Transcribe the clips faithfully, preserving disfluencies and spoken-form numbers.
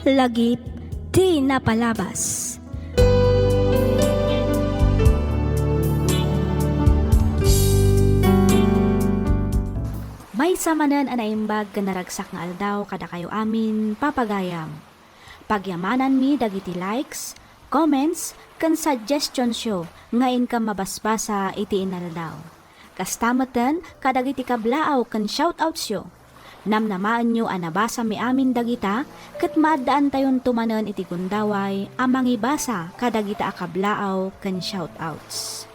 Lagip ti napalabas. Maysa manen a naimbag ken naragsak nga aldaw kadakayo amin, papagayam. Pagyamananmi dagiti likes, comments, ken suggestions-yo nga inkam mabasbasa iti inaldaw. Kasta metten kadagiti kablaaw ken shoutouts-yo. Namnamaenyo a nabasami amin dagita, ket maaddaantayonto manen iti gundaway a mangibasa kadagita a kablaaw ken shoutouts.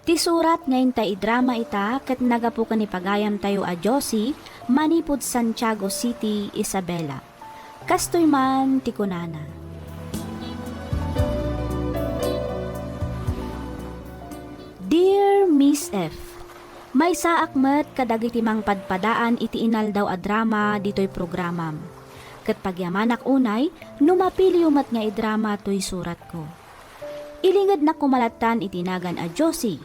Ti surat nga inta idrama ita ket nagapu ken ni pagayamtayo a Josie manipud Santiago City, Isabela. Kastoy man ti kunana, Dear Miss F, maysaak met kadagiti mangpadpadaan iti inaldaw a drama ditoy programam. Ket pagyamanak unay no mapiliyo met nga idrama toy suratko. Ilingednak koma lattan iti nagan a Josie.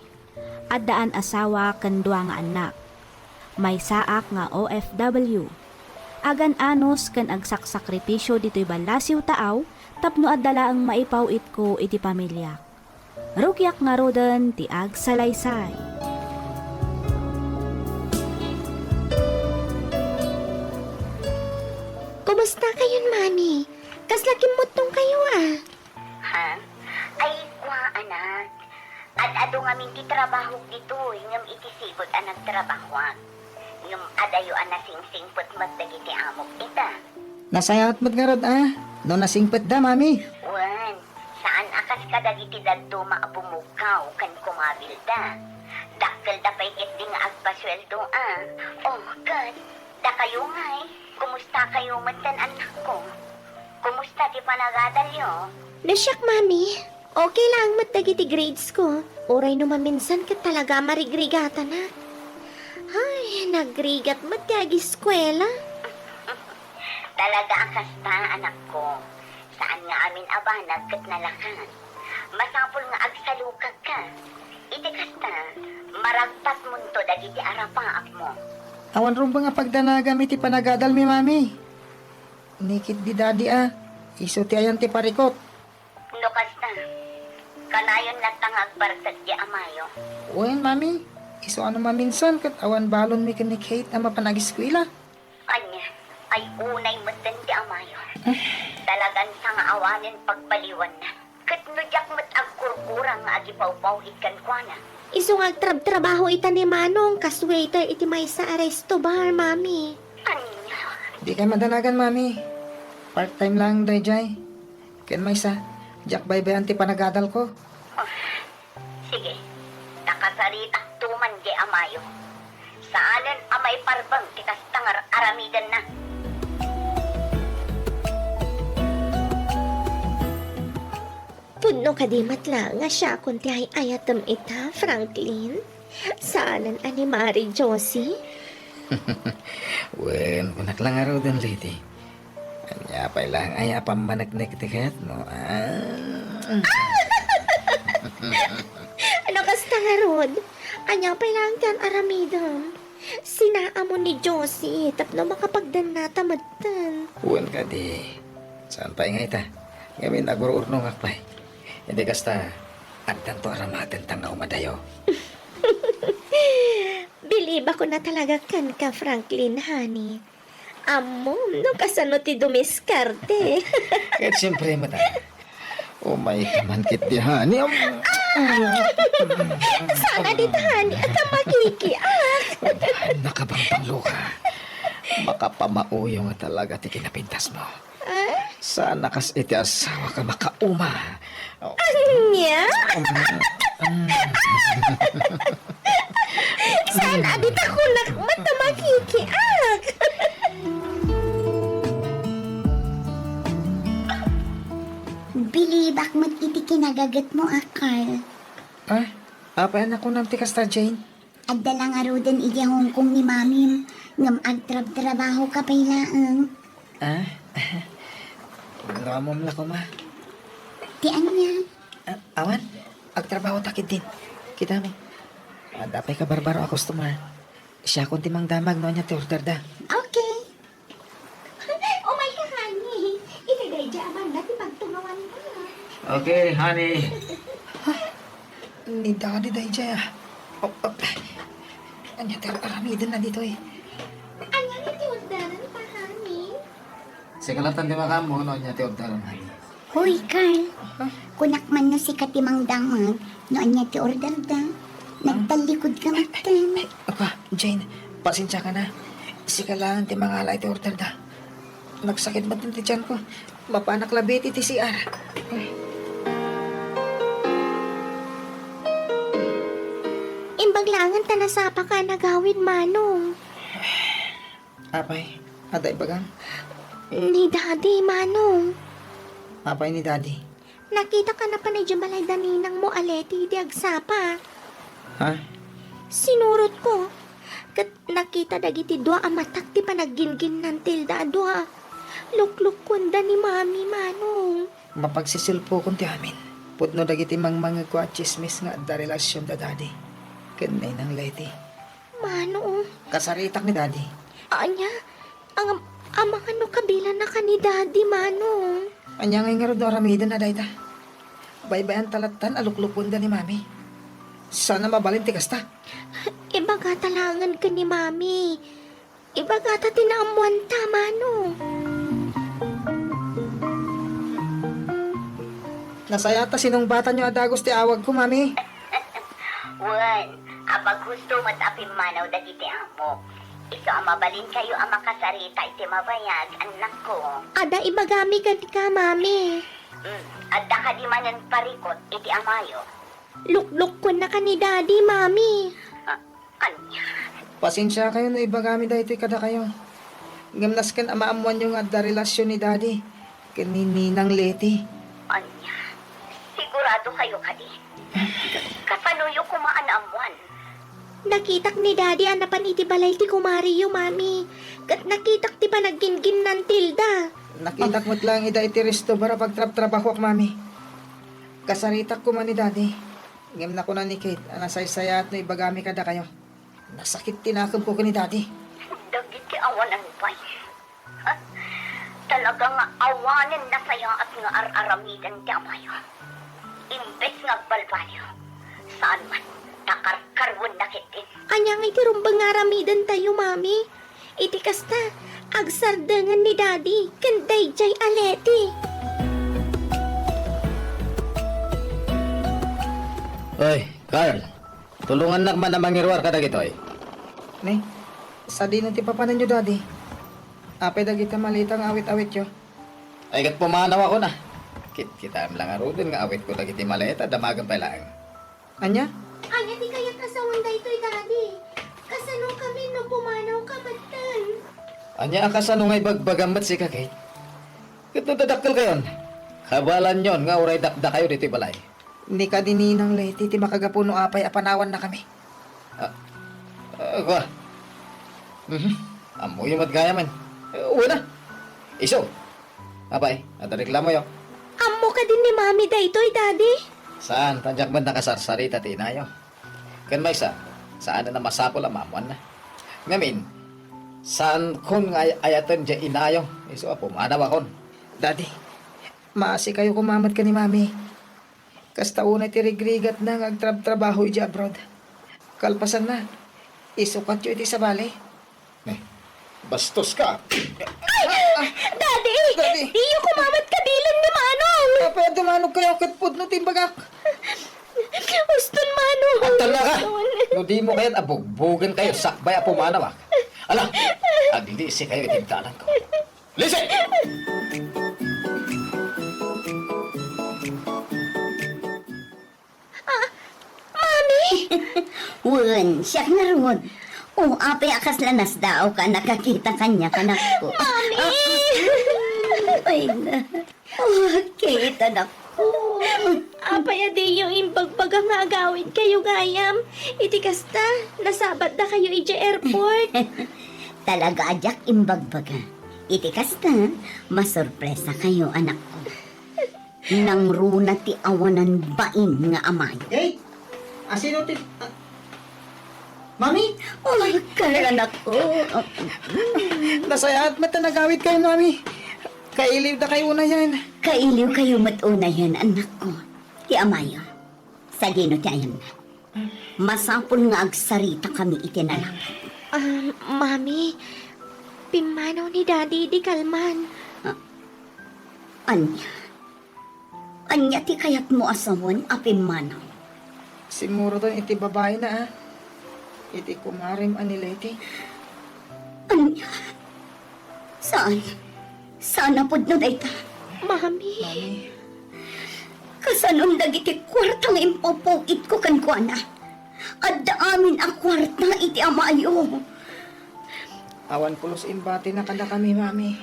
Addaan asawa ken dua nga annak. Maysaak nga O F W. Agan-anos ken agsaksakripisio ditoy ballasiw taaw tapno adda laeng maipaw-itko iti pamiliak. Rugiak ngaruden ti agsalaysay. Kumusta kayon, Mami? Kasla kimmuttong kayo, ah? Ha? Ay, kua, anak. Ad-adu ngamin ti trabahok ditoy, ngem iti sigud a nagtrabahoak. Ngem adayo a nasingsingpet met dagiti amok ita. Nasayaat met ngarud, a, no nasingpetda, Mami. Wen, saan a kas kadagiti dadduma a pumugkaw ken kumabilda. Dakkelda pay ketdi nga agpasueldo, a. O, ket, dakayo ngay, kumusta kayo metten, annakko? Kumusta ti panagadalyo? No siak, Mami, okay laeng met dagiti grades ko. Uray no maminsan ket talaga a marigrigatanak. Ay, nagrigat met ti agiskuela. Talaga a kasta, anakko. Saan nga amin a banag ket nalakan. Masapul nga agsalukagka. Iti kasta, maragpatmonto dagiti arapaapmo. Awan rumbeng a pagdanagam iti panagadalmi, Mami. Ni ketdi Daddy a, isu ti ayan ti parikut. No kasta, kanayon latta nga agbartek ti amayo. Wen, Mami, isu a no maminsan ket awan balonmi ken ni Kate a mapan agiskuela. Ania, ay unay metten ti amayo. Talagan sangaawanen pagbaliwanna. Ket no diak met agkurkurang nga agipawpaw-it kenkuana. Isu nga agtrabtrabaho ita ni Manong kas waiter iti maysa a resto bar, Mami. Ania? Dikay madanagan, Mami. Part-time laeng daydiay. Ken maysa, diak baybay-an ti panagadalko. Oh, sige, ta kasaritakto man diay amayo. Saanen a maiparbeng ti kasta nga ar-, aramidenna. Pudno kadi met la nga siakon ti ay-ayatem ita, Franklin? Saanen a ni Mari Josie? Wen, kunak la ngaruden, Lady. Ania pay laeng aya a pammaneknek ti kayatmo, a? No kasta ngarud, ania pay laeng ti an-aramidem? Sinaamon ni Josie tapno makapagdannata metten. Wen kadi. Saan pay nga ita? Ngamin, agur-urnongak pay. Iti kasta, addanto a ramatenta nga umadayo. Bilibakon a talaga kenka, Franklin, honey. Ammom no kasano ti dumiskarte. Ket siempre met, a. Umay ka man ketdi, honey. Saan a dita, honey, a ta makikiak. Nakabangbanglo ka. Makapamauyo nga talaga ti kinapintasmo. Ah? Saan a kas iti asawak a makauma. Ania? Saan a dita kunak met a makikiak? Bilibak met iti kinagagetmo a, Carl. Ah? Apay a nakunam ti kasta, Jane? Adda la ngaruden idiay Hong Kong ni Mamim, ngem agtrabtrabaho ka pay laeng. Ah? No ammom la koma. Ti ania? Ah, awan, agtrabaho ta ketdin. Kitami. Adda pay kabarbaro a customer. Siakon ti mangdamag no ania ti orderda. Okay. Umay ka, honey. Iti Okay, honey. Ni Daddy daydiay, ah. Oh, oh. Ania ti ar-aramidenna ditoy? Ania ti orderanna, honey? Sika latta ti makaammo no ania ti orderan, honey. Hoy, Carl. Huh? Kunak man no sika ti mangdamag no ania ti orderda. Nagtallikod ka metten. Apa, Jane, pasensiaka na. Sika laeng ti mangala iti orderda. Nagsakit metten ti tianko. Mapanak labi iti C R. Imbag laengen ta nasapaka a nagawid, Manong. Apay, adda ibagam? Ni Daddy, Manong. Apay ni Daddy? Nakitak a napan idiay balay da ninangmo a Leti idi agsapa. Ha? Sinurotko. Ket nakita dagiti dua a matak ti panagginginna ni Tilda a dua. Luklukkuenda ni Mami, Manong. Mapagsiselpokon ti amin. Pudno dagiti mangmangegko a tsismis nga adda relasion da Daddy ken Ninang Leti. Manong. Kasaritak ni Daddy. Ania? Ang, amangan no kabilannaka ni Daddy, Manong. Ania ngay ngarud no aramidenna dayta? Baybay-anta lattan a luklukkuenda ni Mami. Saan a mabalin ti kasta. Ibagata laengen ken ni Mami. Ibagata ti naammoanta, Manong. Nasayaat a sinungbatanyo a dagus ti awagko, Mami. Wen, apaghusto met a pimmanaw dagiti amok. Isu a mabalinkayo a makasarita iti mabayag, annakko. Adda ibagami kenka, Mami. Hmm, adda kadi manen parikut iti amayo? Luklukkuennaka ni Daddy, Mami. Ah, ania? Pasensiakayo no ibagami daytoy kadakayo. Ngem nasken a maammoanyo nga adda relasion ni Daddy ken ni Ninang Leti. Ania? Siguradokayo kadi? Kasanoyo koma a naammoan? Nakitak ni Daddy a napan iti balay ti kumariyo, Mami. Ket nakitak ti panagginginna ni Tilda. Nakitak met laeng ida iti resto bar a pagtrabtrabahoak, Mami. Kasaritak koma ni Daddy. Ngem nakuna ni Kate a nasaysayaat no ibagami kadakayo. Nasakit ti nakemko ken ni Daddy. Dagiti awanan pay. Ha? Talaga nga awanen nasayaat nga ar-aramiden ti amayo. Imbes nga agbalbaliw, saan man, takarkaruenna ketdi. Ania ngay ti rumbeng nga aramidentayo, Mami? Iti kasta, agsardengen ni Daddy ken daydiay a Leti. Oy, Carl, tulongannak man a mangiruar kadagitoy. Ne, sadino ti papananyo, Daddy? Apay dagiti maleta nga awit-awityo? Ay, ket pumanawakon a. Kitkitaem la ngaruden nga awitko dagiti maleta, damagen pay laeng. Ania? Ania ti kayat a sawen daytoy, Daddy? Kasano kami no pumanawka metten? Ania a kasano nga ibagbagam met sika, Kate? Ket no dadakkelkayon, kabaelanyon nga uray dakdakayo ditoy balay. Ni kadi Ninang Leti ti makagapu no apay a panawannakami. Ah, ah, kua. Mhm. Ammoyo met gayamen. Eh, wen a. Isu. Apay, adda reklamoyo? Ammo kadi ni Mami daytoy, Daddy? Saan, ta diak met nakasarsarita ti inayo. Ken maysa, saanen a masapul a maammoanna. Ngamin, saankon nga ay-, ayaten diay inayo, isu a pumanawakon. Daddy, maasikayo koma met ken ni Mami. Kasta unay ti rigrigatna nga agtrabtrabaho idiay abroad. Kalpasanna, isukatyo iti sabali. Eh, bastoska. Ay! Daddy! Daddy! Diyo koma met kabilen ni Manong! Apay, adda manogkayo ket pudno ti imbagak. Uston, Manong! Agtalnaka! Uston. No dimo kayat a bugbogenkayo sakbay a pumanawak. Ala, aglisikayo iti dananko. Lisi! Ah, Mami! Wen, siak ngarud. O, apay a kasla nasdaawka a nakakita kaniak, anakko? Mami! Ah, ay, na. O, Kate, anakko. Apay a diyo imbagbaga nga agawidkayo gayam? Iti kasta, nasabatdakayo idiay airport. Talaga a diak imbagbaga. Iti kasta, masorpresakayo, anakko. Nangruna ti awanan bain nga amayo. Kate! Asino ti, ah, Mami? Oh, Carl, anakko. Nasayaat met a nagawidkayo, Mami. Kailiwdakayo unayen. Kailiwkayo met unayen, annakko. Ti amayo, sadino ti ayanna? Masapul nga agsaritakami iti nalaban. Ah, Mami, pimmanaw ni Daddy idi kalman. Ah, ania? Ania ti kayatmo a sawen a pimmanaw? Simmuroten iti babaena, a. Iti kumarem a ni Leti. Ania? Saan? Saan a pudno dayta? Mami. Mami. Kasanon dagiti kuarta nga impawpaw-itko kenkuana? Adda amin a kuarta iti amayo. Awan pulos imbatina kadakami, Mami.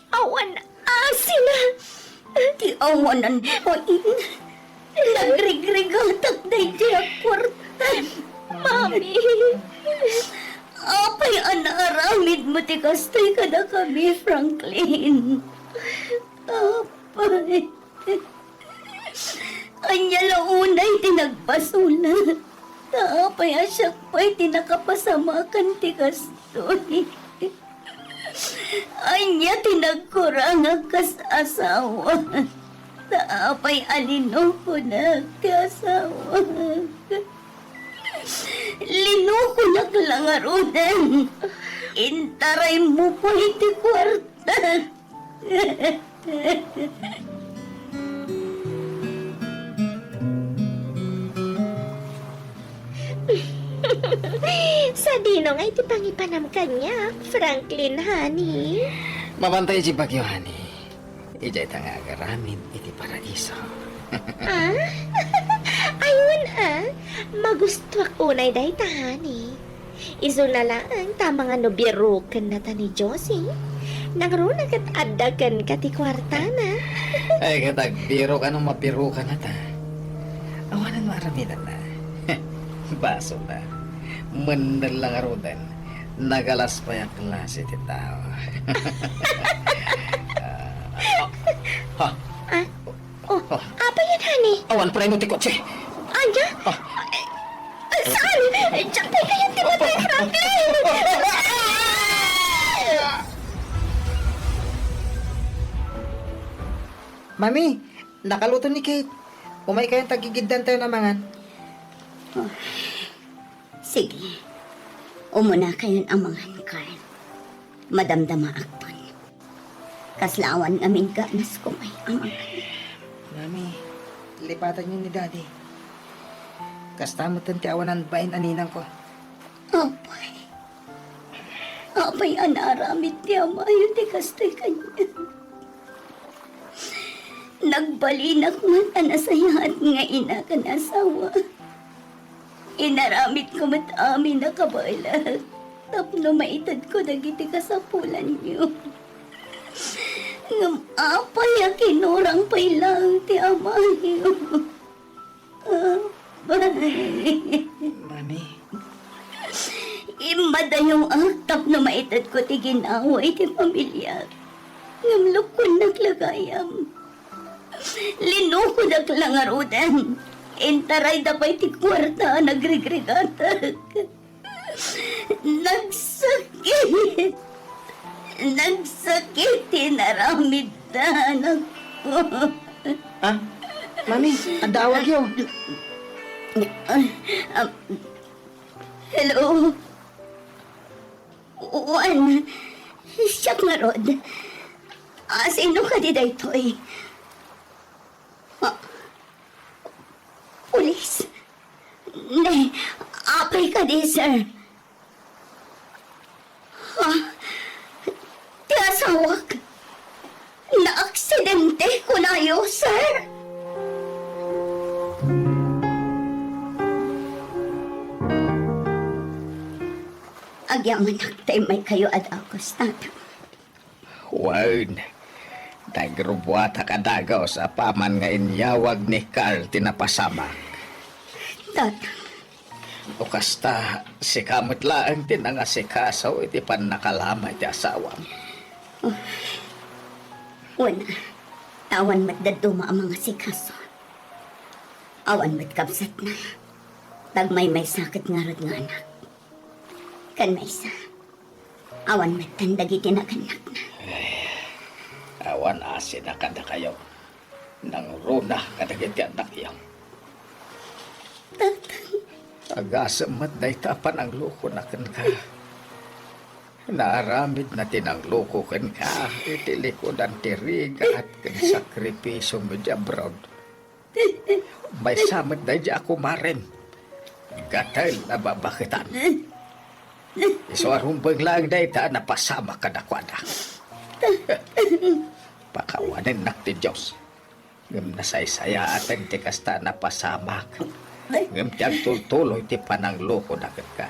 Awan asina. Ti awanan pain. Nagrigrigatak daydiay a kuarta. Mami. Apay a naaramidmo ti kastoy kadakami, Franklin? Apay. Ania la unay ti nagbasolak? Ta apay a siak pay ti nakapasamakan ti kastoy? Ania ti nagkurangak kas asawa? Ta apay a linukonak ti asawak? Linukonak la ngaruden. Intaraymo pay ti kuarta. Sadino nga iti pangipanam kaniak, Franklin, honey? Mabantay iti bagyo, honey. Idiay ta nga agaramid iti paraiso. Ah? Ayun, ah. Magustuak unay dayta, honey. Isuna laeng ta mangano biroken nata ni Josie. Nangruna ket adda kenka ti kuartana. Ay, ket agbirok ano mabiroken nata. Awanan maaramidanna. Basol na. Mennel la ngaruden. Nagalas pay a klase ti tao. Ah, ha? Ah? Oh, oh, apay yan, honey? Awan preno ti kotse. Anya? Ah. Eh, saan? Eh, diyan pay kayo tinatay, Franklin! Mami, nakaluto ni Kate. Umay kayon ta gigiddan tayo na mangan. Oh. Sige. Umuna kayon a mangan, Carl. Madamdamaakton. Kasla awan ngamin ganas kumay a mangan. Mami, lipatanyo ni Daddy. Kasta metten ti awanan bain a ninangko. Apay. Apay a naaramid ti amayo ti kastoy kaniak. Nagbalinak met a nasayaat nga ina ken asawa. Inaramidko met amin a kabaelak tapno maitedko dagiti kasapulanyo. Ngem apay a kinurang pay laeng ti amayo? Apay. Mami. Immadayoak tapno maitedko ti ginawa iti familiak. Ngem lukkonnak la gayam. Linukodak la ngaruden. Intarayda pay ti kuarta a nagrigrigatak. Nagsakit. Nagsakit ti inaramidda, anakko. Ah, Mami, adda awagyo. Ah, ah, hello? Wen, siak ngarud. Ah, sino kadi daytoy? Ah, pulis? Ne, apay kadi, sir? Ha? Ti asawak? Naaksidente kunayo, sir? Agyamanak ta immay kayo a dagus, Tatang. Wen, nagrubuatak a dagus apaman nga inyawag ni Carl ti napasamak. Tatang. O kasta, sika met laeng ti nangasikaso iti pannakalama iti asawam. Oh. Wen, ta awan met dadduma a mangasikaso. Awan met kabsatna. Tagmaymaysa ket ngarud nga anak. Ken maysa, awan metten dagiti nagannakna. Ay, Awan asina kadakayo. Nangruna kadagiti annakyo. Tatang. Agasem met dayta a pananglokona kenka. Naaramidna ti nangloko kenka iti likudan ti rigat ken sakripisio idiay abroad. Maysa met daydiay a kumarem. Gatel a babaketan. Isu a rumbeng laeng dayta a napasamak kadakuada. Pakawanennak ti Dios. Ngem nasaysayaaten ti kasta a napasamak. Ngem ti agtultuloy ti pananglokona kenka.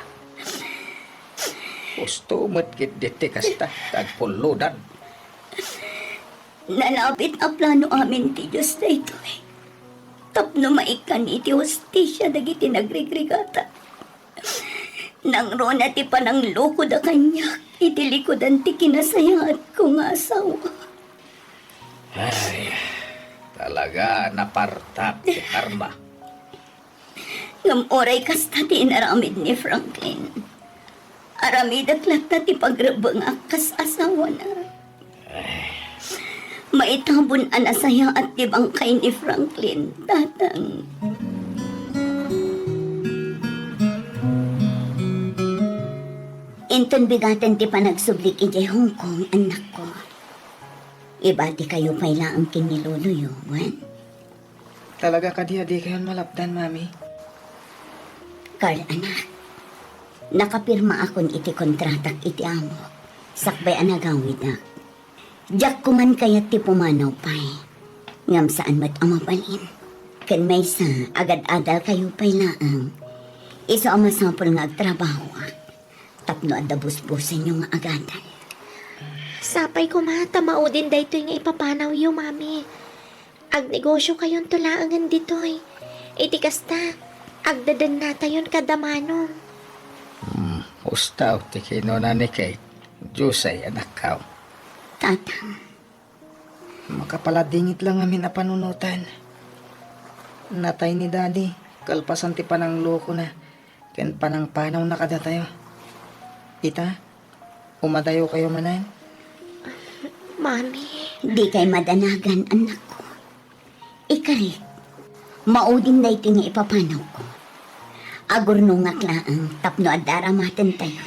Husto met ketdi ti kasta ti agpullodan. Nalabit a plano amin ti Dios daytoy. Tapno maikkan iti hustisia dagiti nagrigrigata. Nangruna ti pananglokoda kaniak iti likudan ti kinasayaatko nga asawa. Ay, talaga napartak ti karma. Ngem uray kasta ti inaramid ni Franklin, aramidek latta ti pagrebbengak kas asawana. Maitabon a nasayaat ti bangkay ni Franklin, Tatang. Inton bigaten ti panagsublik idiay Hong Kong, annakko, ibatikayo pay laeng ken ni loloyo, wen? Talaga kadi a dikayon malapdan, Mami? Carl, anak, nakapirmaakon iti kontratak iti amok, sakbay a nagawidak. Diak koman kayat ti pumanaw pay. Ngem saan met a mabalin. Ken maysa, agad-adalkayo pay laeng. Isu a masapul nga agtrabahoak tapno adda busbusenyo nga agadal. Sapay koma ta maudin daytoy nga ipapanawyo, Mami. Agnegosiokayonto laengen ditoy. Iti kasta, agdedennatayon kada manong. Hmm, husto ti kinuna ni Kate. Jose, anakko. Tatang. Makapaladingit la ngamin a panunoten. Natay ni Daddy, kalpasan ti pananglokona ken panangpanawna kadatayo. Ita, umadayokayo manen. Mami. Dikay madanagan, annakko. Ikarik, maudin daytoy nga ipapanawko. Agurnongak laeng tapno adda aramatentayo.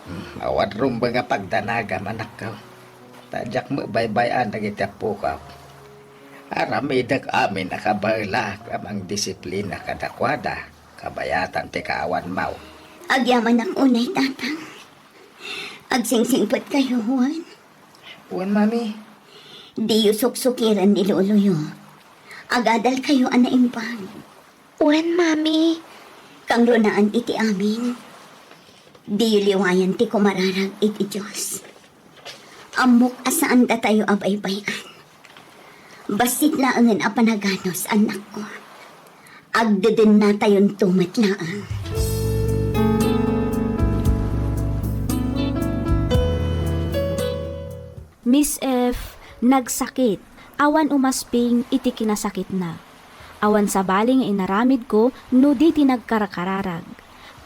Hmm, awan rumbeng a pagdanagam, anakko. Ta diak met baybay-an dagiti appokak. Aramidek amin a kabaelak a mangdisiplina kadakuada, kabayatan ti kaawanmo. Agyamanak unay, Tatang. Agsingsingpetkayo, wen? Wen, Mami. Diyo suksukiren ni loloyo. Agadalkayo a naimbag. Wen, Mami. Kangrunaan iti amin. Diyo liwayan ti kumararag iti Dios. Ammok a saan datayo a baybay-an. Bassit laengen a panaganus, annakko. Agdedennatayonto met laeng. Miss F, nagsakit, awan umasping iti kinasakitna. Awan sabali nga inaramidko no di ti nagkarkararag.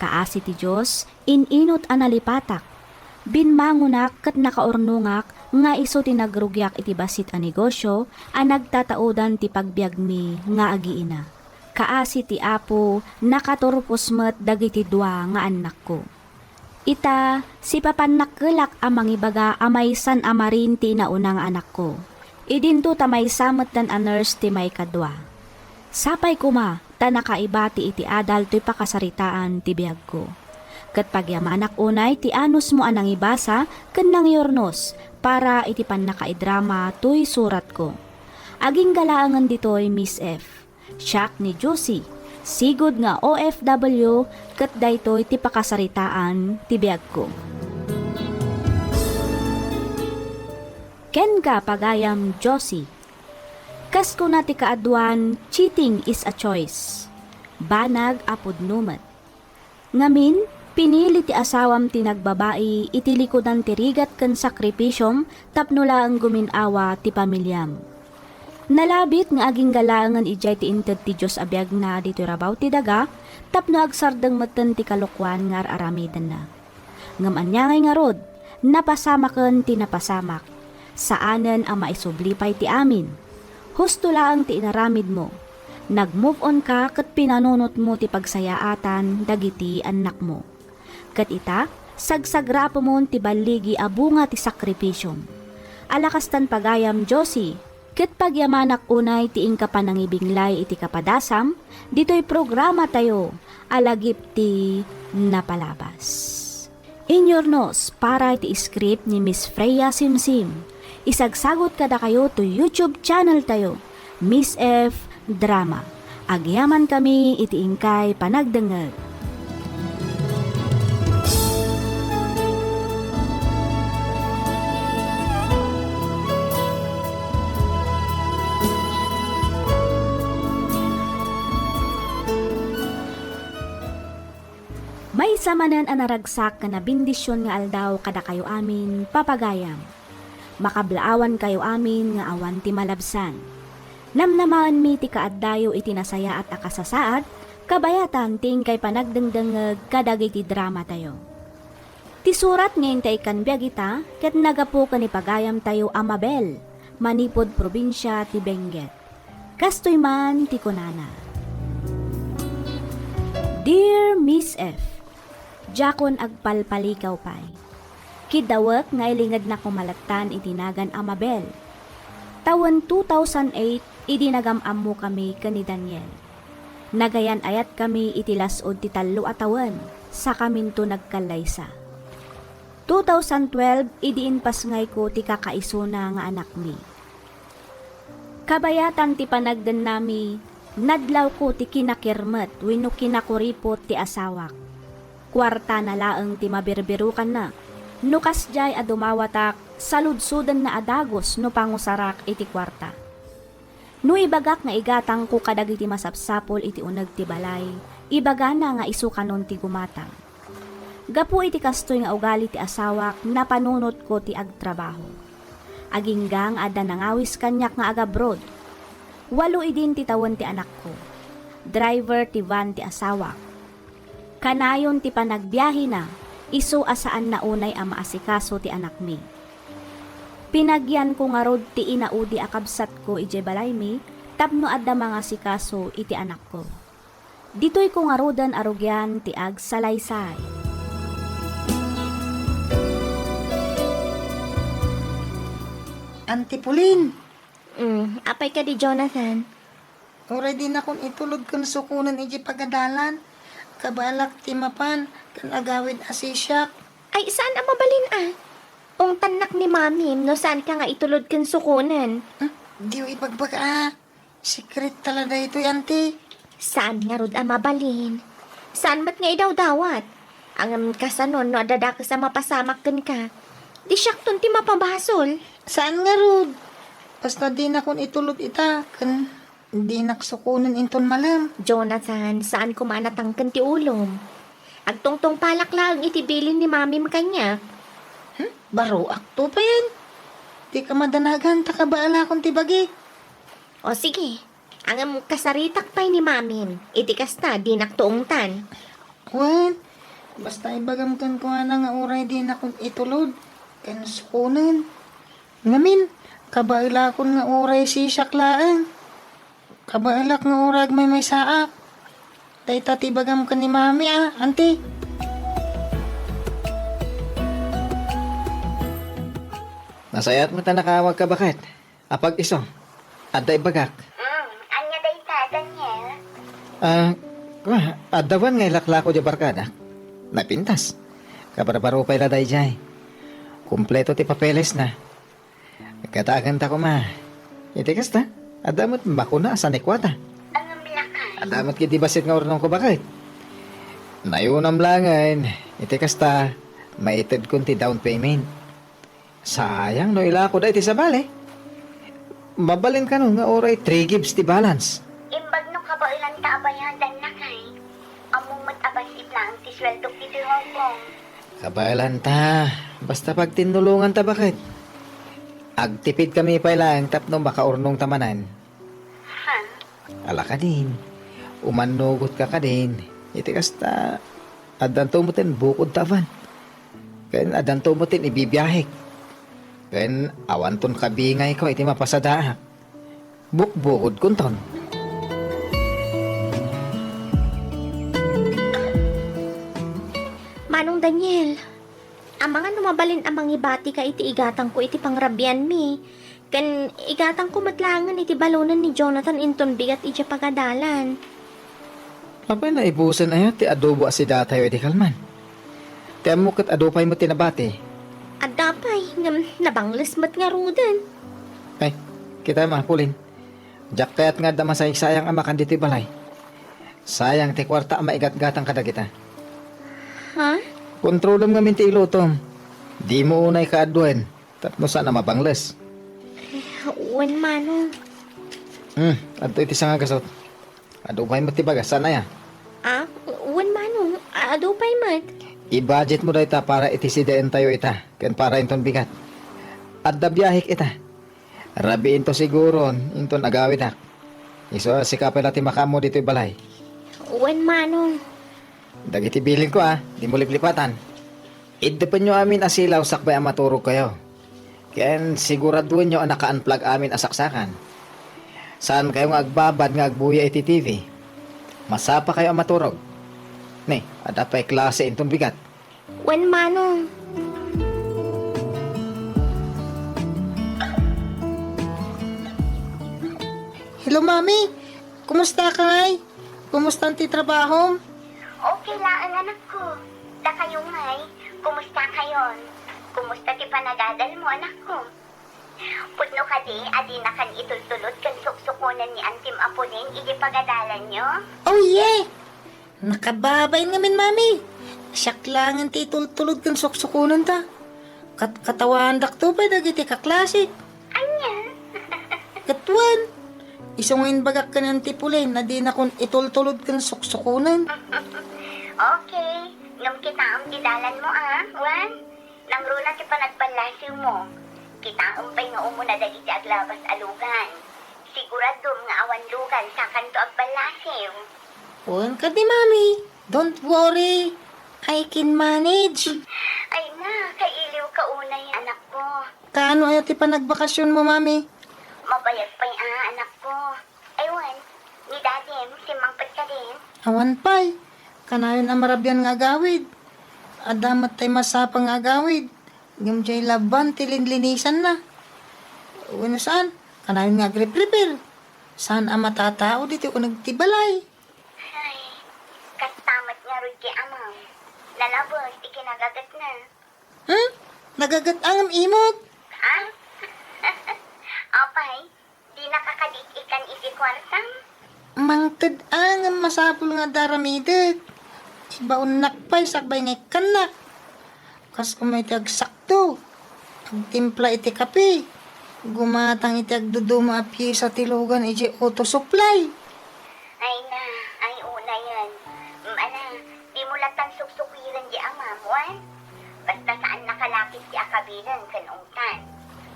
Kaasi ti Dios, in-inut a nalipatak. Bimmangonak ket nakaurnongak nga isu ti nagrugiak iti bassit a negosio a nagtataudan ti pagbiagmi nga agiina. Kaasi ti Apo, nakaturpos met dagiti dua nga annakko. Ita, sipapannakkelak a mangibaga a maysan a marin ti inauna nga anakko. Idinto ta maysa metten a nurse ti maikadua. Sapay koma ta nakaibati iti adal toy pakasaritaan ti biagko. Ket pagyamanak unay ti anusmo a nangibasa ken nangyurnos para iti pannakaidrama toy suratko. Agingga laengen ditoy, Miss F. Siak ni Josie, sigud nga O F W, ket daytoy ti pakasaritaan ti biagko. Kenka, pagayam Josie. Kas kuna ti kaaduan, cheating is a choice. Banag a pudno met. Ngamin, pinili ti asawam ti nagbabai iti likudan ti rigat ken sakripisiom tapno laeng gumin-awa ti pamiliam. Nalabit nga agingga laengen idiay ti inted ti Dios a biagna ditoy rabaw ti daga tapno agsardeng metten ti kalokuan nga ar-aramidenna. Ngem ania ngay ngarud, napasamaken ti napasamak. Saanen a maisubli pay ti amin. Husto laeng ti inaramidmo. Nag-move on ka ket pinanunotmo ti pagsayaatan dagiti annakmo. Ket ita, sagsagapumon ti balligi a bunga ti sakripisiom. Ala kastan pagayam, Josie, ket pagyamanak unay ti inka panangibinglay iti kapadasam ditoy programatayo a Lagip ti Napalabas. Inyurnos para iti script ni Miss Freya Simsim. Isagsagut kadakayo to YouTube channel tayo, Miss F Drama. Agyamankami iti inkay panagdengngeg. Maysa manen a naragsak ken a bendision nga aldaw kadakayo amin, papagayam. Makablaawankayo amin nga awan ti malabsan. Namnamaenmi ti kaaddayo iti nasayaat a kasasaad, kabayatan ti inkay panagdengdengngeg kadagiti dramatayo. Ti surat nga intay ikkan biag ita ket naggapu ken ni pagayamtayo a Mabel, manipud probinsia ti Benguet. Kastoy man ti kunana, Dear Miss F, diakon agpalpalikaw pay. Kiddawek nga ilingednak ko malattan iti nagan a Mabel. Tawen two thousand eight, idi nagam-ammokami ken ni Daniel. Nagayan-ayatkami iti las-ud ti tallo a tawen, sakaminto nagkallaysa. Two thousand twelve, idi impasngayko ti kakaisuna nga anakmi. Kabayatan ti panagdennami, nadlawko ti kinakirmet wenno kinakuripot ti asawak. Kuartana laeng ti mabirbirokanna. No kasdiay a dumawatak, saludsodenna a dagus no pangusarak iti kuarta. No ibagak nga igatangko kadagiti masapsapul iti uneg ti balay, ibagana nga isukanon ti gumatang. Gapu iti kastoy nga ugali ti asawak, napanunotko ti agtrabaho. Agingga nga adda nangawis kaniak nga agabroad. Walo idin ti tawen ti anakko. Driver ti van ti asawak. Kanayon ti panagbiahena, isu a saanna unay a maasikaso ti anakmi. Pinagyanko ngarud ti inaudi a kabsatko idiay balaymi tapno adda mangasikaso iti anakko. Ditoyko ngaruden a rugian ti agsalaysay. Auntie Pauline! Mm, apay kadi, Jonathan? Uray dinakon itulod ken sukonen idiay pagadalan. Kabaelak ti mapan ken agawid a sisiak. Ay, saan a mabalin a. Ungtannak ni Mami no saanka nga itulod ken sukonen. Hmm? Diyo ibagbaga a. Secret ta la daytoy, Auntie. Saan ngarud a mabalin. Saan met nga idawdawat. Ngem kasano no adda dakes a mapasamak kenka? Di siakton ti mapabasol. Saan ngarud. Basta dinakon itulod ita, ken dinak sukonen inton malem. Jonathan, saan koma a natangken ti ulom. Agtungtungpalak laeng iti bilin ni Mamim kaniak. Hmm? Baroakto pay. Dika madanagan ta kabaelakon ti bagik. O sige, ngem kasaritak pay ni Mamim. Iti kasta, dinakto ungtan. Wen, basta ibagam kenkuana nga uray dinakon itulod ken sukonen. Ngamin, kabaelakon nga uray sisiak laeng. Kabaelak nga uray agmaymaysaak. Dayta ti ibagam ken ni Mami a, Auntie. Nasayaat met a nakaawagka, baket. Apag-isu, adda ibagak. Mm, ania dayta, Daniel? Ah, kua, adda wen nga ilaklako diay barkadak. Napintas. Kabarbaro pay la daydiay. Kompleto ti papelesna. Kadaganta koma. Iti kasta, adda met bakuna a sanikuata. Ngem lakay. Adda met ketdi bassit nga urnongko, baket. Nayonam laengen, iti kasta, maitedkon ti down payment. Sayang no ilako dayta sabali. Mabalin kano nga uray three gives ti balance. Imbag no kabaelanta a bayadan, lakay. Ammom met a bassit laeng ti sueldok ditoy Hong Kong. Kabaelanta, basta pagtinnulonganta, baket. Agtipidkami pay laeng tapno makaurnongta manen. Ha? Ala kadin, umannugotka kadin, iti kasta, addanto metten bukodta a van. Ken addanto metten ibibiahek. Ken awanton kabingayko iti mapasadaak. Bukbukodkonton. Manong Daniel, amangan no mabalin a mangibatika iti igatangko iti pangrabianmi, ken igatangko met laengen iti balonen ni Jonathan inton bigat idiay pagadalan. Apay, naibusen aya ti adobo a sidatayo idi kalman? Ti ammok ket adu pay met ti nabati. Adda pay, ngem nabangles met ngaruden. Ay, kitam a, Pauline. Diak kayat nga adda masaysayang a makan ditoy balay. Sayang ti kuarta a maigatgatang kadagita. Ha? Kontrolem ngamin ti ilutom. Dimo unay kaaduen tapno saan a mabangles. Wen, Manong. Hmm, adto iti sangagasut. Adu pay met ti bagas, saan aya? Ah, wen, Manong. Adu pay met. I-budget mo dayta para iti sidaentayo ita, ken para inton bigat. Adda biahek ita. Rabiinto siguron inton agawidak. Isu a sika pay la ti makaammo ditoy balay. Wen, Manong. Dagiti bilinko a, dimo liplipatan. Iddepenyo amin a silaw sakbay a maturogkayo. Ken siguraduenyo a naka-unplug amin a saksakan. Saankayo nga agbabad nga agbuya iti T V. Masapakayo a maturog. Ni, adda pay klase inton bigat. Wen, Manong. Hello, Mami. Kumusta ka ngay? Kumusta ti trabahom? Okay laeng, anakko. Dakayo ngay, kumusta kayon? Kumusta ti panagadal mo, anakko? Pudno kadi a dinakan itultulod ken suksukonen ni Antim a Pauline idi pagadalanyo? Oh, yeah! Nakababain ngamin, Mami. Siak laengen ti itultulod ken suksukonenta. Kat-, katawaandakto pay dagiti kaklasik. Ania? Ket wen, isu nga imbagak ken Anti Pauline a dinakon itultulod ken suksukonen. Okay, ngem kitaem ti dalanmo a, wen? Nangruna ti panagballasiwmo. Kitaem pay nga umuna dagiti aglabas a lugan. Siguradom nga awan lugan sakanto agballasiw. Wen kadi, Mami. Don't worry. I can manage. Ay na, kailiwka unay, anakko. Kaano aya ti panagbakasionmo, Mami? Mabayag pay a, anakko. Ay wen, ni Dadim, simmangpet kadin? Awan pay. Kanayon a marabian nga agawid. Adda met tay masapa nga agawid. Ngem diay laban ti linlinisanna. Wenno saan, kanayon nga agripripir. Saan a matatao ditoy uneg ti balay. Ay, kasta met ngarud ti amam. Nalabes ti kinagagetna. Hmm? Nagaget-angem imot? Ha? Apay, dinaka kadi ikkan iti kuartam? Mangted-angem masapul nga adda aramidek. Ibaonnak pay sakbay nga ikkannak. Kas koma iti agsakto, agtimpla iti kape, gumatang iti agduduma a piesa ti lugan idiay auto supply. Ay na, ay unayen. Mm, ala, dimo latan suksukiren di amam, wen? Basta saannaka lakit ti akabilen ken ungtan.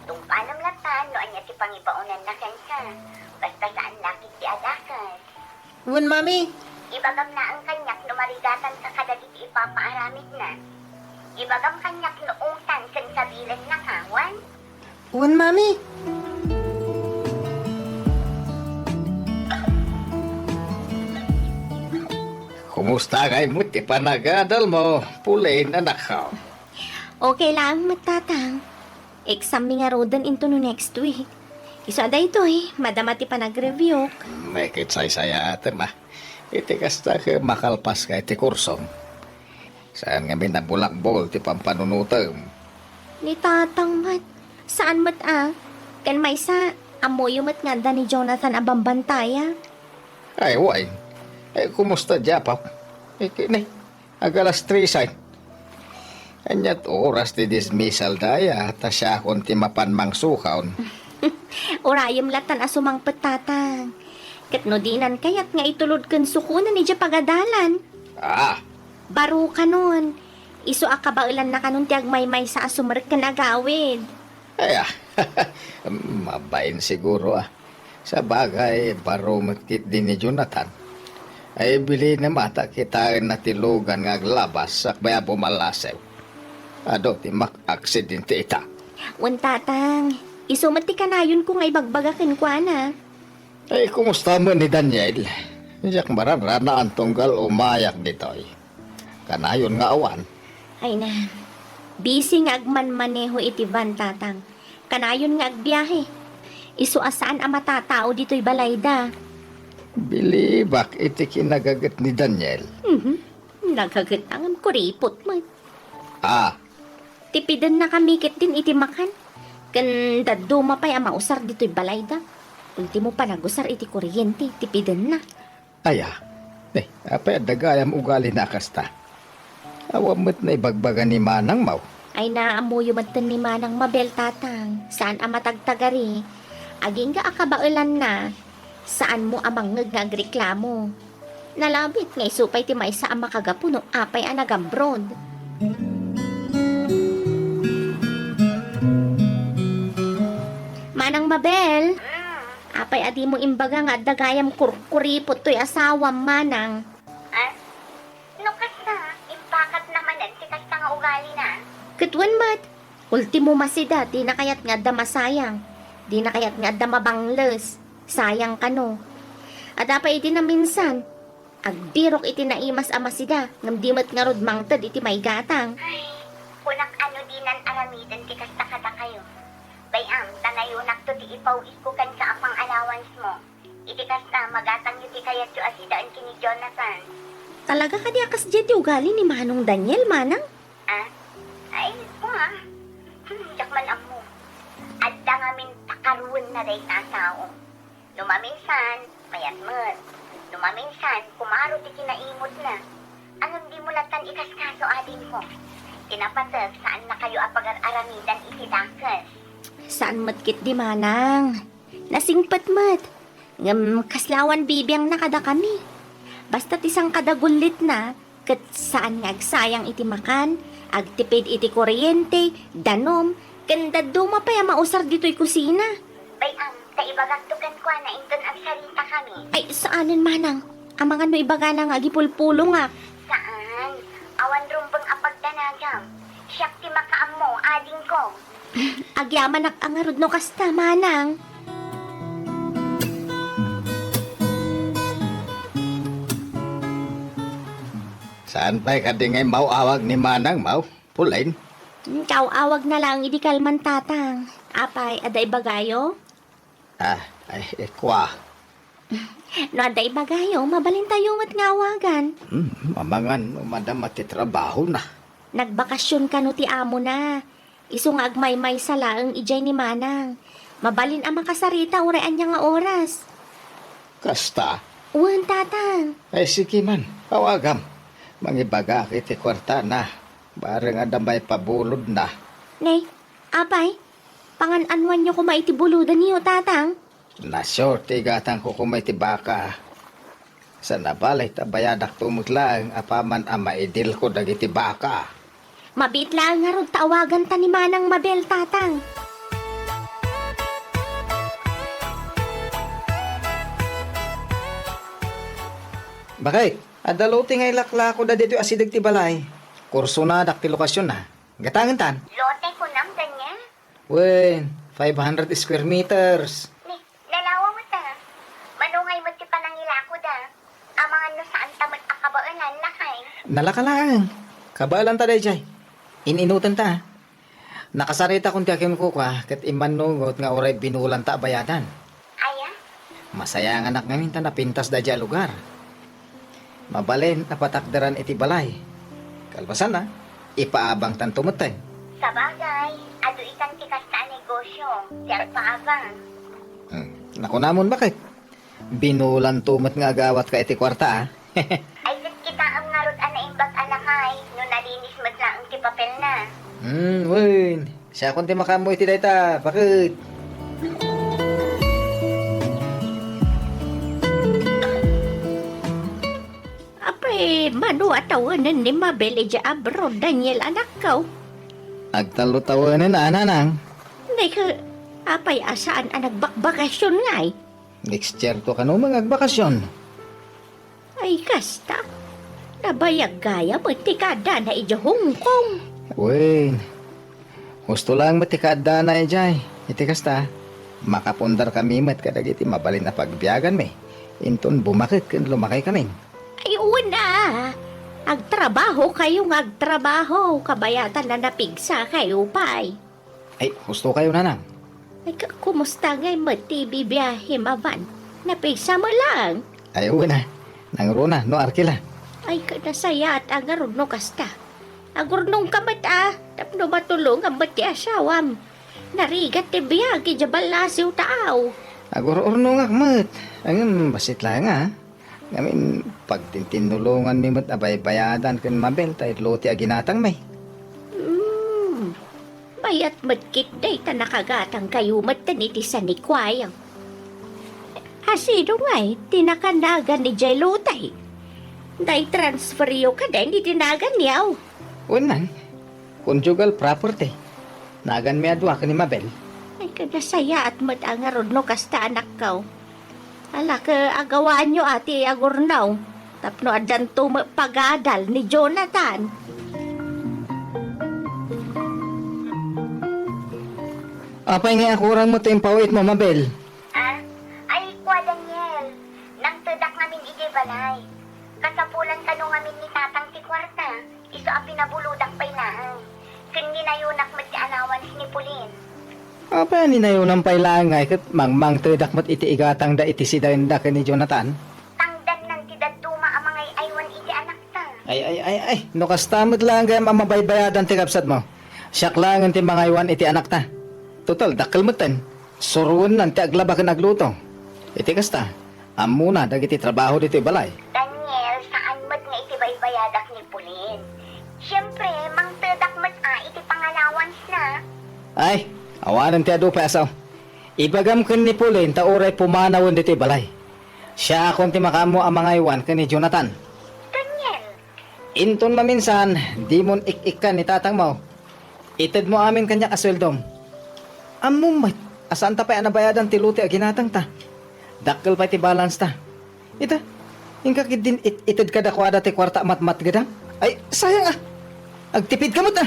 Tungpalem latan no ania ti pangibaonanna kenka. Basta saan lakit ti adakes. Wen, Mami. Ibagam laeng kaniak no marigatanka kadagiti ipapaaramidna. Ibagam kaniak no ungtan ken kabilennaka, wen? Wen, Mami. Kumusta ngay met ti panagadalmo, Pauline, anakko? Okay laeng met, Tatang. Exam-mi ngaruden intono next week. Isu a daytoy, madama ti panagreviewk. Ket saysayaatem a. Iti kasta ket makalpaska iti kursom. Saan ngamin a bulakbol ti pampanunotem. Ni Tatang met, saan met a. Ken maysa, ammoyo met nga adda ni Jonathan a bambantayan. Ay, wen. Ay, kumusta diay apo? Ikini. Ag-alas tres ay. Ania't oras ti dismissal daya, ta siakon ti mapan mangsukaon. Urayem latan a sumangpet, Tatang. Ket no dinan kayat nga itulod ken sukonen idiay pagadalan. Ah. Baro kanon. Isu a kabaelanna kanon ti agmaymaysa a sumerrek ken agawid. Ay, ah. Mabain siguro, ah. Sabagay, baro met ketdi ni Jonathan. Ay, bilin na mata kitaenna ti lugan nga aglabas sakbay a bumallasiw. Adu ti mak-aksidente ita. Wen, Tatang, isu met ti kanayonko nga ibagbaga kenkuana. Ay, kumusta met ni Daniel? Diak mararanaen tunggal umayak ditoy. Kanayon nga awan. Ay na, busy nga agmanmaneho iti van, Tatang. Kanayon nga agbiahe. Isu a saan a matatao ditoy balayda. Bilibak iti kinagaget ni Daniel. Mhm. Nagaget ngem kuripot met. Ah. Tipidennakami ketdin iti makan. Ken dadduma pay a mausar ditoy balayda. Ultimo panagusar iti kuryente, tipidenna. Aya. Eh, apay adda gayam ugalina a kasta? Awan met naibagbaga ni Manang, maw? Ay, naammoyo metten ni Manang Mabel, Tatang. Saan a matagtagari. Agingga a kabaelanna, saanmo a mangngeg nga agreklamo. Nalabit nga isu pay ti maysa a makagapu no apay a nag-abroad. Manang Mabel, apay a dimo imbaga nga adda gayam kurkuripot toy asawam, Manang? Ah, no kasta, imbagana manen ti kasta nga ugalina. Ket wen met, ultimo masida, dina kayat nga adda masayang, dina kayat nga adda mabangles. Sayang kano. Adda pay idi naminsan, agbirok iti naimas a masida, ngem di met ngarud mangted iti maigatang. Ay, kunak a no dinan aramiden ti kasta kadakayo. Bay-am, ta nayonakto ti ipaw-ikko kenka a pang-allowance mo. Iti kasta, magatangyo ti kayatyo a sidaen ken ni Jonathan. Talaga kadi a kasdiay ti ugali ni Manong Daniel, Manang? Ah? Ay, kua. Hmm, diak man ammo. Adda ngamin takaruenna dayta a sao. No maminsan, mayat met. No maminsan, kumaro ti kinaimutna. Ngem dimo lattan ikaskaso, adingko. Ti napatek, saannakayo a pagar-aramidan iti dakes. Saan met ketdi, Manang. Nasingpet met. Ngem kasla awan bibiangna kadakami. Basta ti sangkada gullitna, ket saan nga agsayang iti makan, agtipid iti kuryente, danum, ken dadduma pay a mausar ditoy kusina. Bay-am, ta ibagakto kenkuana inton agsaritakami. Ay, saanen, Manang. Amangan no ibagana nga agipulpulongak. Saan. Awan rumbeng a pagdanagam. Siak ti makaammo, adingko. Agyamanak a ngarud no kasta, Manang. Saan pay kadi nga immaw-awag ni Manang, maw? Pauline? Kaw-awagna laeng idi kalman, Tatang. Apay, adda ibagayo? Ah, ay, eh, kua. No adda ibagayo, mabalintayo met nga awagan. Hmm, amangan no madama ti trabahona. Nagbakasyon kano ti amona. Isu nga agmaymaysa laeng idiay ni Manang. Mabalin a makasarita uray ania nga oras. Kasta? Wen, Tatang. Ay, sige man. Awagam. Mangibagak iti kuartana. Bareng adda maipabulodna. Ne, apay, pangan-anoanyo koma iti bulodanyo, Tatang? Nasuerti igatangko koma iti baka. Saan a bale ta bayadakto met laeng apaman a maidilko dagiti baka. Mabiit laeng ngarud ta awaganta ni Manang Mabel, Tatang. Bakit? Adda lote nga ilaklakoda ditoy asideg ti balay. Kursonadak ti lokasionna. Gatangentan. Lote kunam, Daniel? Wen, five hundred square meters. Ni, nalawa met, ah. Mano ngay met ti panangilakoda? Amangan no saanta met a kabaelan, lakay. Nalaka laeng. Kabaelanta daydiay. In-inutenta, ah. Nakasaritakon ti kenkuana ket immannungot nga uray binulanta a bayadan. Aya? Masayanganak ngamin ta napintas daydiay a lugar. Mabalin a patakderan iti balay. Kalpasanna, ipaabangtanto metten. Sabagay, adu itan ti kasta a negosio, ti agpaabang. Hmm, nakunamon, bakit? Binulanto met nga agawatka iti kuarta, ah. Ay, ket kitaem ngarud a naimbag a lakay, no nalinis met laeng ti papelna. Hmm, wen. Siakon ti makaammo iti dayta, bakit? Apay, mano a tawenen ni Mabel idiay abroad, Daniel, anakko? Agtallo tawenen a, nanang. Nay, ka, apay a saan a nagbakbakasyon ngay? Next year to kano nga agbakasyon. Ay, kasta. Nabayag gayam ti kaadana idiay Hong Kong. Wen, Husto laeng met ti kaaddana idiay. Iti kasta, makapundarkami met kadagiti mabalin a pagbiaganmi, inton bumakek ken lumakaykami. Ay, wen a. Agtrabahokayo nga agtrabaho, kabayatanna napigsakayo pay. Ay, hustokayo, nanang. Ay, ka-, kumusta ngay met ti bibiahem a van? Napigsa met laeng? Ay, wen a. Nangruna, no arkila. Ay, ka-, nasayaat a ngarud no kasta. Agurnongka met a, tapno matulongan met ti asawam. Narigat ti biag idiay ballasiw taaw. Agur-urnongak met. Ngem, bassit laeng a. Ngamin, pagtintinnulonganmi met a baybayadan ken Mabel ta itlo ti aginatangmi. Hmm. Mayat met ketdi ta nakagatangkayo metten iti sanikuayo. A, sino ngay ti nakanagan idiay lote? Naitransferyo kadin iti naganyo? Wen a. Conjugal property. Naganmi a dua ken ni Mabel. Ay, ka-, nasayaat met a ngarud no kasta, anakko. Ala, ka-, agawaanyo a ti agurnaw tapno addanto met pagadal ni Jonathan. Apay nga akurang mo ti impaw-itmo, Mabel? Ah, ay, kua, Daniel. Nangtedak ngamin idiay balay. Kasapulan kano ngamin ni Tatang ti kuarta. Isu a pinabulodak pay laeng. Ken ninayonak met ti allowance ni Pauline. Apay a ninayonam pay laeng ngay ket mangmangtedak met iti igatangda iti sidayenda ken ni Jonathan? Tangdannan ti dadduma a mangay-aywan iti anakta. Ay, ay, ay, ay. No kasta met laeng gayam a mabaybayadan ti kabsatmo, siak laengen ti mangaywan iti anakta. Total, dakkel metten. Suroennan ti aglaba ken agluto. Iti kasta, ammona dagiti trabaho ditoy balay. Daniel, saan met nga iti baybayadak ni Pauline. Siempre, mangtedak met a iti pangalawansna. Ay, awanen ti adu pay a sao. Ibagam ken ni Pauline ta uray pumanawen ditoy balay. Siakon ti makaammo a mangaywan ken ni Jonathan. Daniel! Inton maminsan, dimon ik-ikkan ni tatangmo. Itedmo amin kaniak a sueldom. Ammom met a saanta pay a nabayadan ti lote a ginatangta. Dakkel pay ti balance ta. Ita, inka ketdin it-, ited kadakuada ti kuarta a matmatgedam. Ay, sayang a! Agtipidka met a!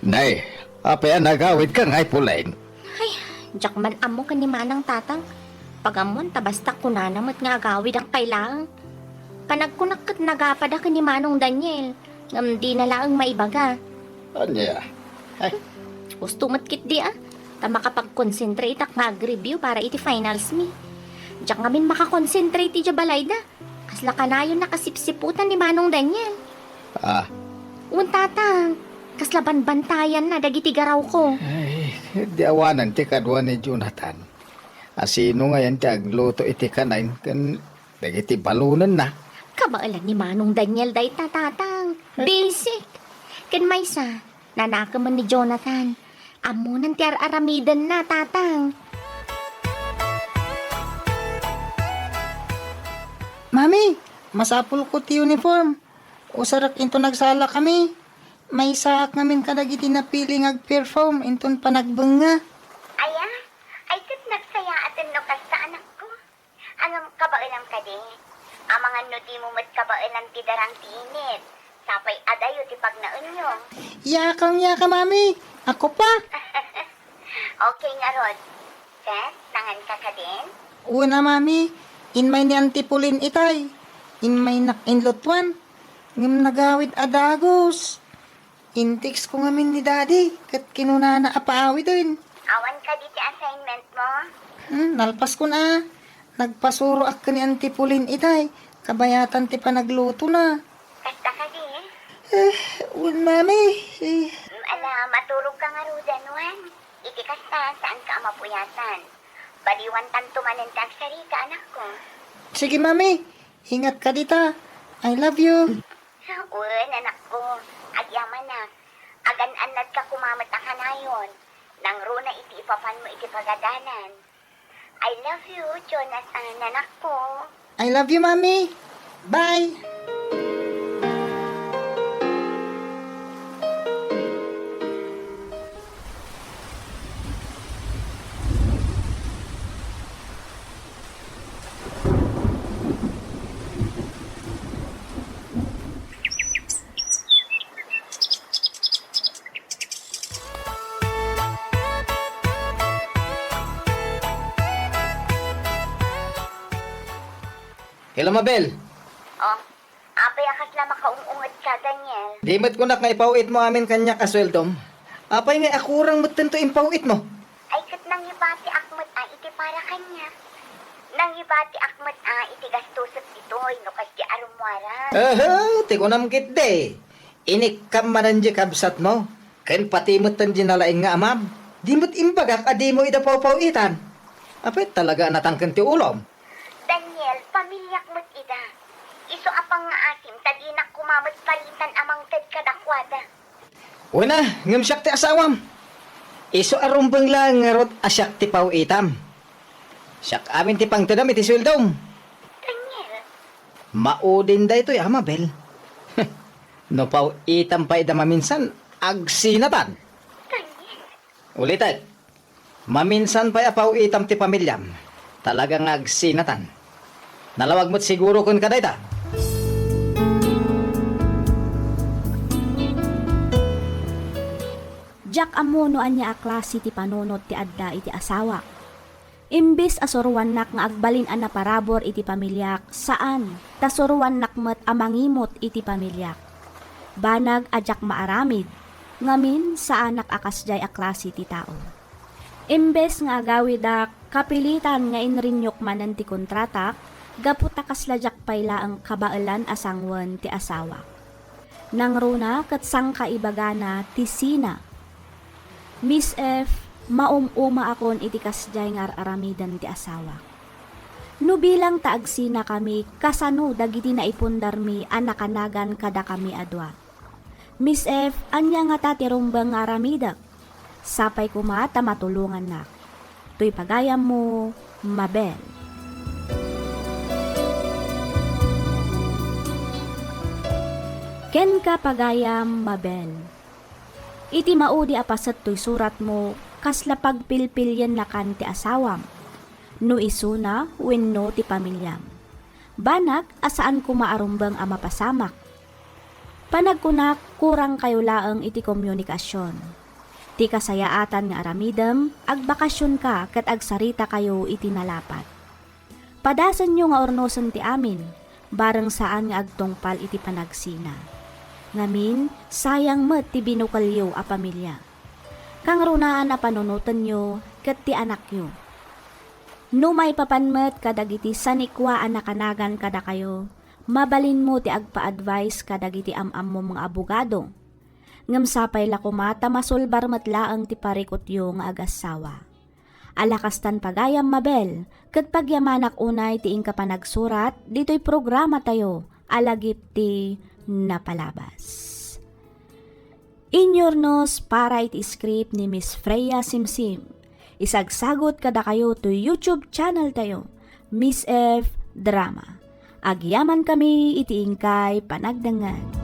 Nay, apay a nagawidka ngay, Pauline? Ay, diak man ammo ken ni Manang, Tatang. Pagammon ta basta kunana met nga agawidak pay laeng. Panagkunak ket nagapada ken ni Manong Daniel, ngem dina laeng maibaga. Ania? Ay. Husto met ketdi a, ta makapag-concentrate-ak nga ag-review para iti finals mi. Diak ngamin maka-concentrate idiay balayda. Kasla kanayon a kasipsiputan ni Manong Daniel. Ah. Wen, Tatang, kasla banbantayanna dagiti garawko. Ay, di awanan ti kadua ni Jonathan. A, sino ngayen ti agluto iti kanayon ken dagiti balonenna? Kabaelan ni Manong Daniel dayta, Tatang. Eh? Basic. Ken maysa, nanakemen ni Jonathan. Ammonan ti ar-aramidenna, Tatang. Mami, masapulko ti uniform. Usarek inton nagsalakami. Maysaak ngamin kadagiti napili nga agperform inton panagbengnga. Aya? Ay, ket nagsayaaten no kasta, anakko. Ngem kabaelam kadi? Amangan no dimo met kabaelam ti darang ti init. Sapay adayo ti pagnaenyo. Yakang yaka, Mami. Ako pa. Okay ngarud. Ket, nanganka kadin? Wen a, Mami. Immay ni Auntie Pauline itay. Immaynak inlutuan. Ngem nagawid a dagus. In-text ko ngamin ni Daddy, ket kinunana a paawiden. Awan kadi ti assignment mo? Hmm, nalpaskon a. Nagpasuroak ken ni Auntie Pauline itay, kabayatan ti panaglutona. Kasta kadi? Eh, wen, Mami. Eh. Mm, ala, maturogka ngaruden, wen. Iti kasta, saanka a mapuyasan. Baliwantanto manen ti agsarita, anakko. Sige, Mami. Ingatka dita. I love you. Wen, anakko, agyamanak. Agan-annadka koma met a kanayon. Nangruna iti ipapanmo iti pagadalan. I love you, Jonathan, anakko. I love you, Mami. Bye. Hello, Mabel. Oh, apay a kasla makaung-unget ka, Daniel? Di met kunak nga ipaw-itmo amin kaniak a sueldom. Apay nga akurang metten to impaw-itmo? Ay, ket nangibatiak met a iti para kaniak. Nangibatiak met a iti gastosek ditoy no kasdi a rummuaran. Aha, ti kunam ketdi. Inikkam manen di kabsatmo, ken pati metten di nalaing nga amam. Di met imbagak a dimo ida pawpaw-itan. Apay talaga a natangken ti ulom? Daniel, pamiliak met ida. Isu a pangngaasim ta dinak koma met paritan a mangted kadakuada. Wen a, ngem siak ti asawam. Isu a rumbeng laeng ngarud a siak ti paw-itam. Siak amin ti pangtedam iti sueldom. Daniel. Maudin daytoy a, Mabel. No paw-itam pay ida maminsan, agsinatan. Daniel. Ulitek. Maminsan pay a paw-itam ti pamiliam, talaga nga agsinatan. Nalawag met siguro kenka dayta. Diak ammo no ania a klase ti panunot ti adda iti asawak. Imbes a suroannak nga agbalin a naparabur iti pamiliak, saan, ta suroannak met a mangimut iti pamiliak. Banag a diak maaramid, ngamin, saanak a kasdiay a klase ti tao. Imbes nga agawidak, kapilitan nga inrenew-k manen ti kontratak, gapu ta kasla diak pay laeng kabaelan a sangoen ti asawak. Nangruna ket sangkaibagana ti sina. Miss F, maum-umaakon iti kasdiay nga ar-aramiden ti asawak. No bilang ta agsinakami, kasano dagiti naipundarmi a nakanagan kadakami a dua? Miss F, ania ngata ti rumbeng nga aramidek? Sapay koma ta matulongannak. Toy pagayammo, Mabel. Kenka, pagayam, Mabel. Iti maudi a paset toy suratmo, kasla pagpilpiliennakan ti asawam, no isuna wenno ti pamiliam. Banag a saan koma a rumbeng a mapasamak. Panagkunak, kurangkayo laeng iti komunikasion. Ti kasayaatan nga aramidem, agbakasionka ket agsaritakayo iti nalapat. Padasenyo nga urnosen ti amin, bareng saan nga agtungpal iti panagsina. Ngamin, sayang met ti binukelyo a pamilia. Kangrunaan a panunotenyo ket ti anakyo. No maipapan met kadagiti sanikua a nakanagan kadakayo, mabalinmo ti agpa-advise kadagiti am-ammom nga abogado. Ngem sapay la koma ta masulbar met laeng ti parikutyo nga agassawa. Ala kastan pagayam, Mabel, ket pagyamanak unay ti inka panagsurat ditoy programatayo a Lagip ti Napalabas. Inyurnos para iti script ni Miss Freya Simsim. Isagsagut kadakayo toy YouTube channel tayo, Miss F Drama. Agyamankami iti inkay panagdengngeg.